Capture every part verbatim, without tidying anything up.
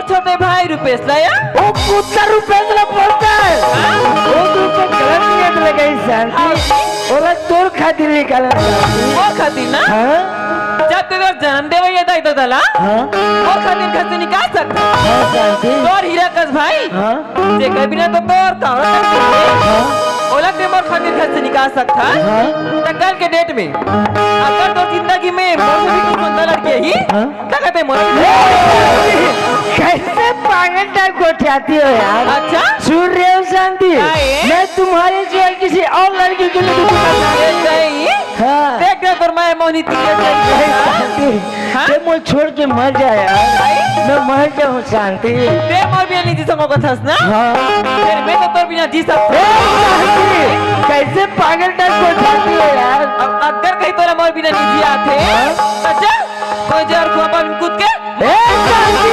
छोटे भाई रुपेश ला या? वो कुत्ता रुपेश ला बोलता है। हाँ? वो तो ऊपर गलत नियत लगाई शांति। हाँ। ओला तोर खातिर निकाला शांति। मोर खातिर ना? हाँ? जब ते तोर जन्म देवे ये दाई ददा ला, हाँ? मोर खातिर घर से निकाल सकता। हाँ, शांति। तोर हीरा कस भाई। हाँ? जेकर बिना तो तोर का औरत है। हाँ? ओला ते मोर खातिर घर से निकाल सकता। हाँ? त कल के डेट में अगर तोर जिंदगी में मोर से भी कुछ सुंदर लड़की ही, हाँ? त कते मोर ए, कैसे पागल टाइप गोठियाती हो यार? अच्छा? सुन रहे हो शांति? हाँ, ये? मैं तुम्हारे सिवाय किसी और लड़की के लिए रुकूंगा। ये सही? हाँ। देख रहे तोर माया मोहनी तीर ए, शांति। हाँ? ते मोर छोड़ के मर जा यार। भाई? मैं मर जाऊँ शांति। ते मोर बिना नहीं जी सको कथस ना? हाँ। फिर मैं तो तोर बिना जी सकता। ए, शांति, कैसे पागल टाइप गोठियाती हो यार? अब अगर कहीं तोरा मोर बिना नहीं जी आते, हाँ? तो चल, कोई जर को अपन कूद के ए, शांति!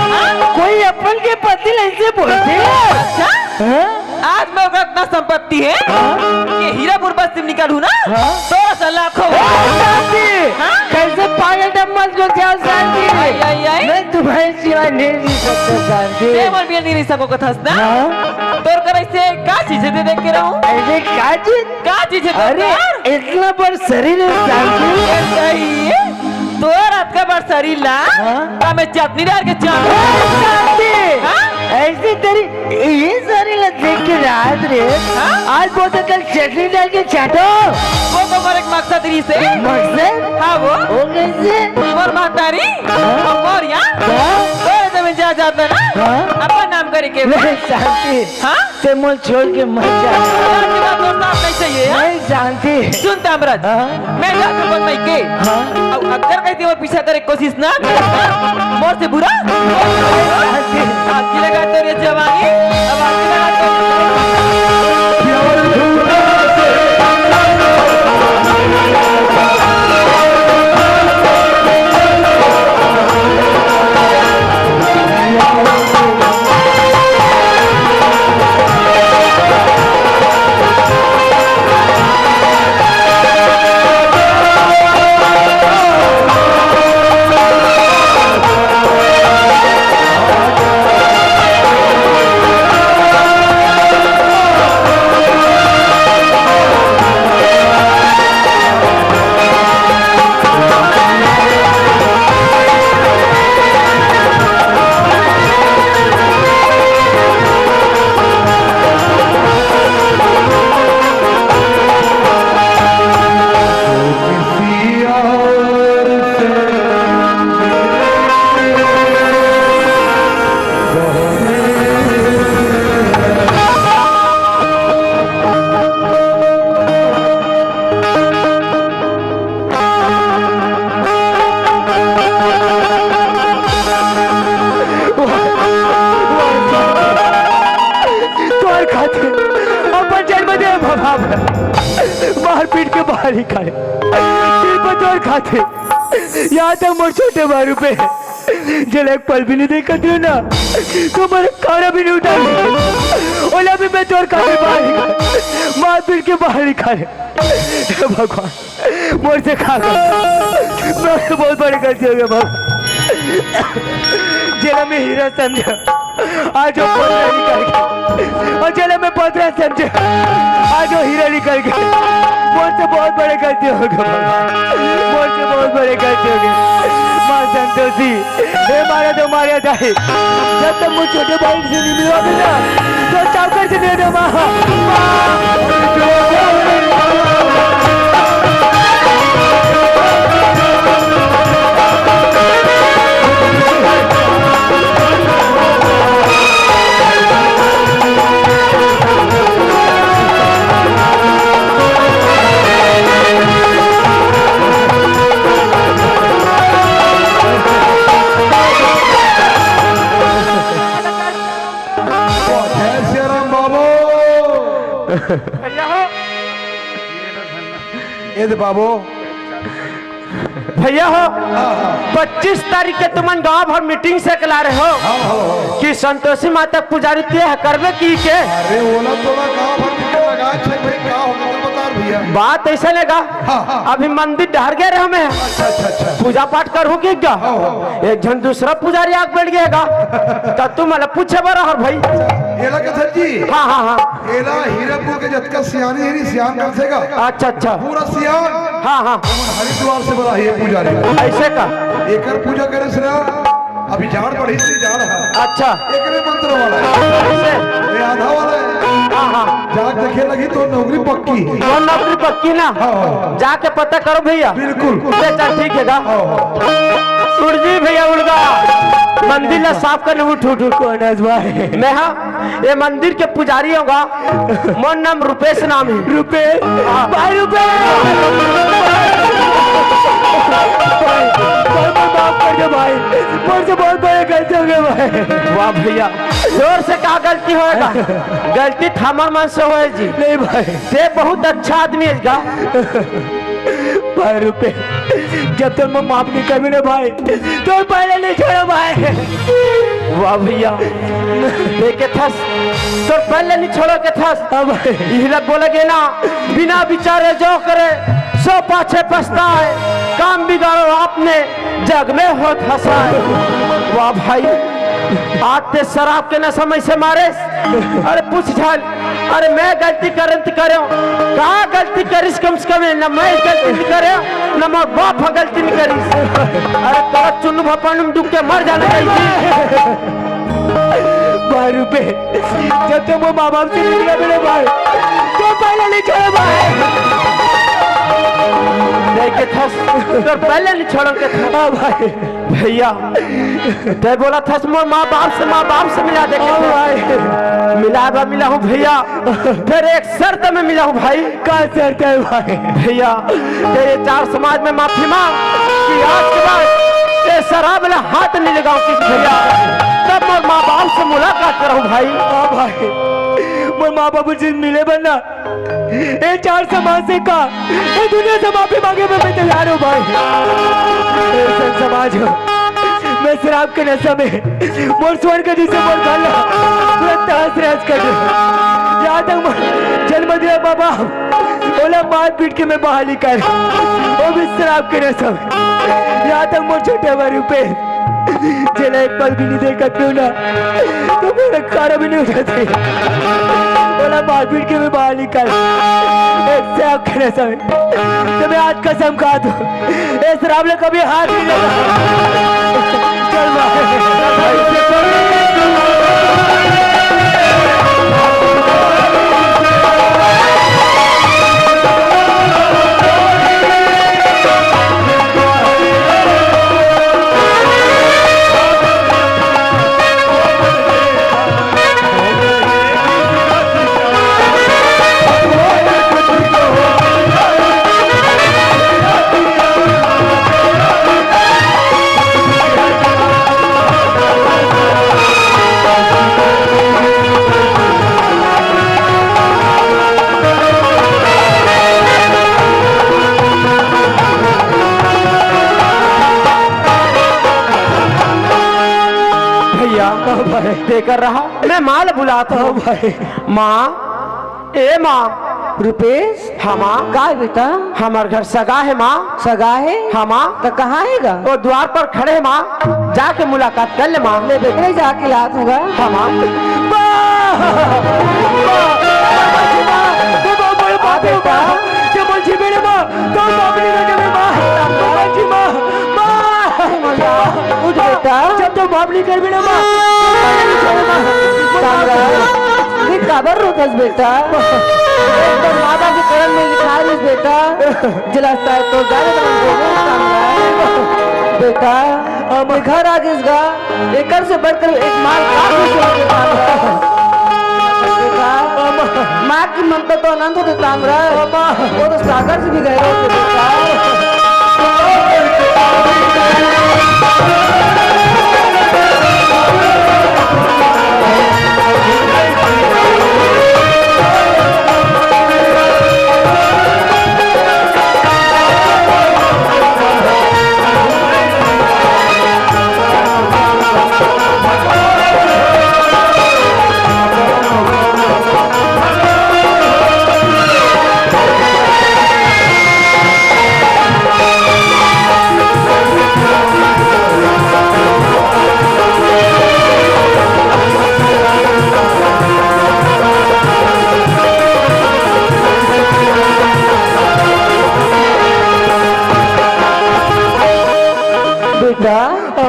हाँ? कोई अपन के पति ला ऐसे बोलथे? अच्छा? हाँ? आज मैं ओकर इतना संपत्ति है हाँ? कि हीरापुर बस्ती में निकालू ना, हाँ? तो ऐसा लाखों ए, शांति! हाँ? कैसे पागल डम्मस को क्या शांति? आई, आई, आई। मैं तुम्हारे सिवाय नहीं जी सकता शांति। मैं मन भी नहीं रह सको कथस ना। हाँ? तोर कर ऐसे का चीजें दे देख के रहूं? ऐसे का चीज? का चीज है अरे, तोर? इतना बड़ शरीर है, शांति। ये सही है। तोर अतका बड़ शरीर ला, हाँ? का मैं चटनी डाल के चाट? ए, शांति। हाँ? ऐसे तेरी, ये शरीर ला देख के रात रे, हाँ? आज बोलते कल चटनी डाल के चाटो। वो तो हमारे एक मकसद रही से। मकसद? हाँ, वो। वो कैसे? और महतारी? हाँ? और यहाँ? हाँ? तोरे जमीन जायदाद ना? हाँ? अपन नाम करे के। नहीं, शांति। हाँ? ते मोल छोड़ के मत जा। आज के बाद दोस्त आप नहीं चाहिए, हाँ? नहीं जानती। सुन तामराज, हाँ? मैं जात हूँ अपन मइके। हाँ? अब अगर कहीं ते मोर पीछा करे के कोशिश ना करे, मोर से बुरा? आखी लगा तो रे जवानी, अब आखी लगा तो तोर खातिर अपन जन्म दे बाप, मार पीट के बाहर निकाले। सिर्फ तोर खातिर, यहाँ तक मोर छोटे भाई रुपेश, जेला एक पल भी नहीं देखत रहे ना, तो मोर खाना भी नहीं उठा, ओला भी मैं तोर खातिर बाहर निकाले, मार पीट के बाहर निकाले। हे भगवान, मोर से का गलती? मोर से बहुत बड़ी गलती हो गई बाबू। जेला मैं हीरा समझा, आज वो पथरा निकल गया। और जेला मैं पथरा समझा, आज वो हीरा निकल गया। मोर से बहुत बड़ी गलती हो गई बाबू। मोर से बहुत बड़ी गलती हो गई। माँ संतोषी, हे मारा दो, मारा दाई। जब तक मुझे छोटे भाई से नहीं मिलवा देना, तो चाकर से नहीं दे माँ। जय सिया राम बाबू। भैया हो। ये दे बाबू। भैया हो, हाँ, हाँ। पच्चीस तारीख के तुमन गांव भर मीटिंग से कला रहे हो हाँ, हाँ, हाँ। कि संतोषी माता पुजारी ते ह करबे की के। अरे ओला तोला गांव भर मीटिंग लगा छे भाई, का हो गया बता। बात अइसे ने गा, हाँ, हाँ। अभी मंदिर डहर गे रहेंव मैं। अच्छा, अच्छा, अच्छा। पूजा पाठ करहूँ कि गा? हाँ, हाँ। एक झन दूसरा पुजारी आके बइठ गे हे गा। त तू मोला पूछे बर हस भाई। एला कथे जी। हाँ, हाँ, हाँ। एला हीरापुर के जतका सियान हे, सियान कथे गा। अच्छा, अच्छा। पूरा सियान। हाँ, हाँ। हमन हरिद्वार से बलाए हन ये पुजारी। अइसे का? एकर पूजा करे से ना, अभी जाड़ बढ़िस हे, जाड़ हे। अच्छा। एकरे मंत्र वाला हे। अइसे? ये आधा वाला हे। हाँ, हाँ। जाके देखे लगही त नौकरी पक्की हे। त नौकरी पक्की ना? हाँ, हाँ। जाके पता करो भइया। बिल्कुल। ले चल, ठीक हे गा। हाँ, हाँ। उड़ जी भइया, उड़ गा। मंदिर ला साफ करने उठ, उठ, उठ। कोन हस भाई? मैं हाँ, ये मंदिर के पुजारी हँव गा। मोर नाम रुपेश नाम हे। रुपेश? हाँ। भाई रुपेश! भाई, भाई, मोर माफ कर दे भाई। मोर से बहुत बड़ी गलती हो गे भाई। वाह भइया, तोर से का गलती होय गा? गलती त हमर मन से होय जी। नहीं भाई। तैं बहुत अच्छा आदमी हस गा। भाई रुपेश, जब तक मोर माफ नहीं करबे ना भाई, तोर पहला नहीं छोड़ँव भाई। वाह भइया, तैं कथस, तोर पहला नहीं छोड़ँव कथस। हाँ भाई। इही ला बोले गे ना, बिना विचारे जो करे, सो पाछे पछताए, काम बिगाड़ो आपने, जग में होत हँसाए। वाह भाई, आज तैं शराब के नशा में अइसे मारेस, अरे पूछ झन, अरे मैं गलती करेंव त करेंव, का गलती करिस कम से कम, ना मैं गलती नइ करेंव, ना मोर बाप ह गलती नइ करिस। अरे तोला चुन्नू भपन में डूब के मर जाना चाहिए। भाई रुपेश, जब तक मोर माँ बाप से नहीं मिला मेरे भाई, तोर पहला नहीं छोड़ँव भाई। नहीं कथस, तोर पहला नहीं छोड़ँव कथस। हाँ भाई। भइया, तैं बोलथस मोर माँ बाप से, माँ बाप से मिला दे। हाँ भाई। मिलाय बर मिलाहूँ भइया, फेर एक शर्त में मिलाहूँ भाई। का शर्त हे भाई? भइया, तैं ये चार समाज में माफी माँग कि आज के बाद तैं शराब ला हाथ नहीं लगाहूँ किस भइया, तब मोर माँ बाप से मुलाकात कराहूँ भाई। हाँ भाई, मोर माँ बाप से मिले बर ना, ये चार समाज से का, ये दुनिया से माफी माँगे बर मैं तैयार हँव भाई। ये संत समाज हो, मैं शराब के नशा में मोर स्वर्ग जइसे मोर घर ला पूरा तहस नहस कर दे। यहाँ तक मोर जन्म दिया बाबा, ओला मार पीट के मैं बाहर निकाल, वो भी शराब के नशा में। यहाँ तक मोर छोटे भाई रुपेश, जेला एक पल भी नहीं देखत रहेंव ना, त मोर खाना भी नहीं उठत हे। ओला मार पीट के मैं बाहर निकाल, एक शराब के नशा में। त मैं आज कसम खाथँव, ये शराब ला कभी हाथ नहीं लगा। चल भाई। भइया, हाँ भाई। तेकर रहा, मैं माँ ला बुलाथँव। हाँ भाई। माँ, ए माँ। रुपेश। हाँ माँ। का हे बेटा? हमर घर सगा हे माँ। सगा हे? हाँ माँ। त कहाँ हे गा? वो द्वार पर खड़े हे माँ, जाके मुलाकात कर ले माँ। ले बेटा, जाके लात हँव गा। हाँ माँ। माँ! माँ! माँ! माँ! माँ! माँ! माँ! आ बेटा। माँ! माँ! माँ! माँ! माँ! माँ! माँ! उठ बेटा। जब तक माफ नहीं करबे ना माँ, तामरा, ये काबर रोथस बेटा? एकदम माँ बाप के करम में लिखा रहिस बेटा। जलस्ता है तो जाने तो बोले तामरा। बेटा, ये घर आ गिस गा, एकर से बढ़कर एक माँ का खुश होथे तामरा। बेटा, माँ की ममता तो अनंत होथे तामरा। वो तो सागर से भी गहरा होथे बेटा।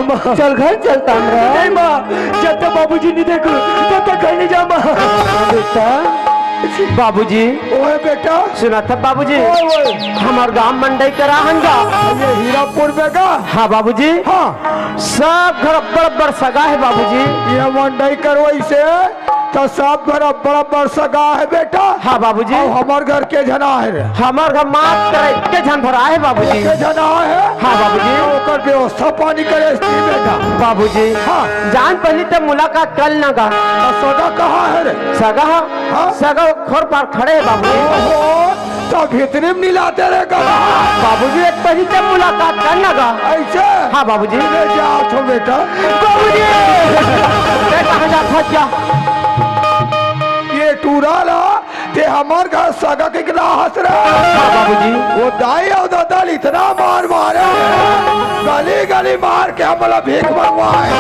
माँ। चल घर चल तांदरा। नहीं माँ, जब तक बाबूजी नहीं देखो, तब तक घर नहीं जा माँ। बेटा, बाबूजी। ओए बेटा। सुना था बाबूजी। ओए, ओए। हमार गांव मंडई करा हन गा। ये हीरापुर में का? हाँ बाबूजी। हाँ। सब घर अब्बड़ अब्बड़ सगा है बाबूजी। ये मंडई करवाई से तो सब घर अब्बड़ अब्बड़ सगा है बेटा। हाँ बाबूजी। अउ हमर घर के झन आहे रे? हमर घर मात्र एके झन भरा है बाबूजी। एके झन आहे? हाँ बाबूजी। ओकर व्यवस्था पानी करे सी बेटा। बाबूजी। हाँ। जान पहली तो मुलाकात कर लेना गा। तो सगा कहाँ है रे? सगा? हाँ? सगा खोर पार खड़े है बाबूजी। ओहो, तो भीतरी में नहीं लाते रे गधा। बाबूजी, एक पहली तो मुलाकात कर लेना गा। ऐसे? हाँ बाबूजी। ले जा तो बेटा। बाबूजी। बेटा, कहाँ जा फंस गया? ये टूरा ला, ते हमर घर सगा के गिला हंस रहा। हाँ, बाबूजी। वो दाई अउ ददा ल इतना मार मारे, गली गली मार के हमला भीख मंगवाए।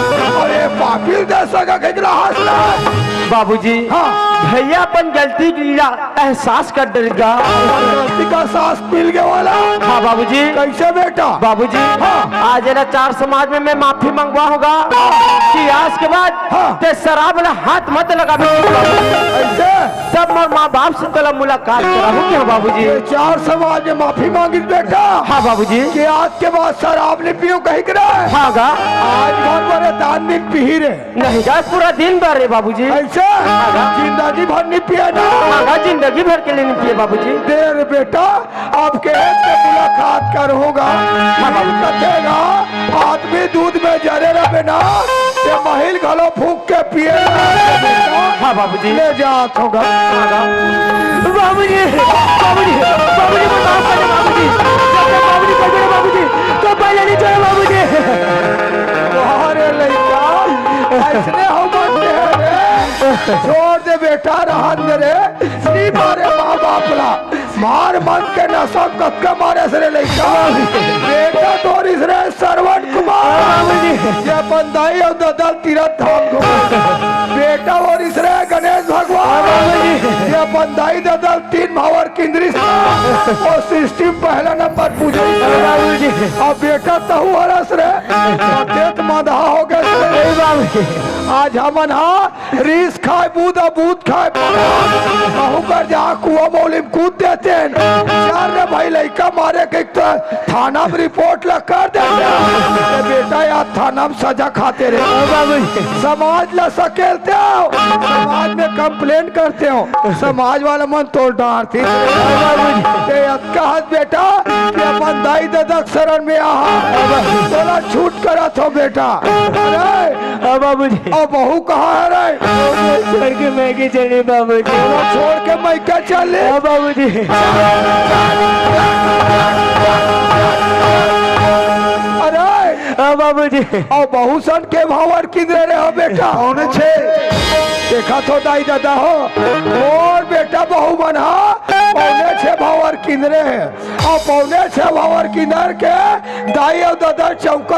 अरे पापी ल दे सगा के गिला हंस रहा। बाबूजी। हाँ। भैया अपन गलती ला एहसास कर डर गा। गलती का एहसास मिल गया वाला। हाँ बाबूजी। कैसे बेटा? बाबूजी। हाँ। आज एला चार समाज में मैं माफी मंगवा हूँ गा कि आज के बाद हाँ। ते शराब ला हाथ मत लगा। ऐसे? तब मोर माँ बाप से तोला मुलाकात कराहूँ क्या बाबूजी? ये चार समाज में माफी मांगिस बेटा। हाँ बाबूजी। कि आज के बाद शराब नहीं पीऊँ कहीं के रहे। हाँ गा। आज भर बरे दान दिन पी रे। नहीं गा, पूरा दिन भर रे बाबूजी। ऐसे? हाँ गा। जिंदगी भर नहीं पिए ना। हाँ गा, जिंदगी भर के लिए नहीं पिए बाबूजी। दे रे बेटा, आपके से मुलाकात कर होगा। हाँ बाबूजी। कथेगा, आदमी दूध में जरे रहे ना, ये महिल घलो फूक के पिए ना। हाँ बाबूजी। ले जात होगा। हाँ गा। बाबूजी, बाबूजी, बाबूजी, मुझे माफ कर दे बाबूजी। जब तक बाबूजी बोल दे बाबूजी, तो पहले नहीं छोड़ो बाबूजी। अरे लइका, ऐसने हो बनते हैं रे। छोड़ दे बेटा, रहन दे रे। नहीं मारे माँ बाप ला। मार मन के नशा कतका मारे रे लइका। बेटा तोर इस रे श्रवण कुमार। ये अपन दाई अउ ददा तीरथ धाम घूमे। बेटा और इस रे गणेश भगवान। ये अपन दाई ददा तीन भावर किंद्रिस। और सृष्टि में पहला नंबर पूजे। अब बेटा तहु हरस रे। देत मदहा हो गए। आज हमन हा रीस खाए बूद, बूद खाए परान। कहूँ कर जा कुआ मौली में कूद देते हैं। यार रे भाई, लइका मारे के तो थाना में रिपोर्ट ला कर देते हैं। तो बेटा यार, थाना में सजा खाते रहे। बाबूजी। समाज ला सकेलते हो, समाज में कंप्लेन करते हो, समाज वाला मन तोड़ डारती। बाबूजी। ते अतका हस बेटा कि अपन दाई ददा के शरण में आहा। तोला छूट करत हो बेटा। अरे हाँ बाबूजी। अब बहू कहाँ है रे? छोड़ के मैं के चले बाबूजी। वो छोड़ के मैं क्या चले? हाँ बाबूजी। अरे हाँ बाबूजी। अब बहू सन के भावर किंद्रे रे हो बेटा? कौन छे? देखा तो दाई ददा हो। और बेटा बहू मन हा पौने छे भावर किंद्रे है। अब पौने छे भावर किंदर के दाई अउ ददा चौका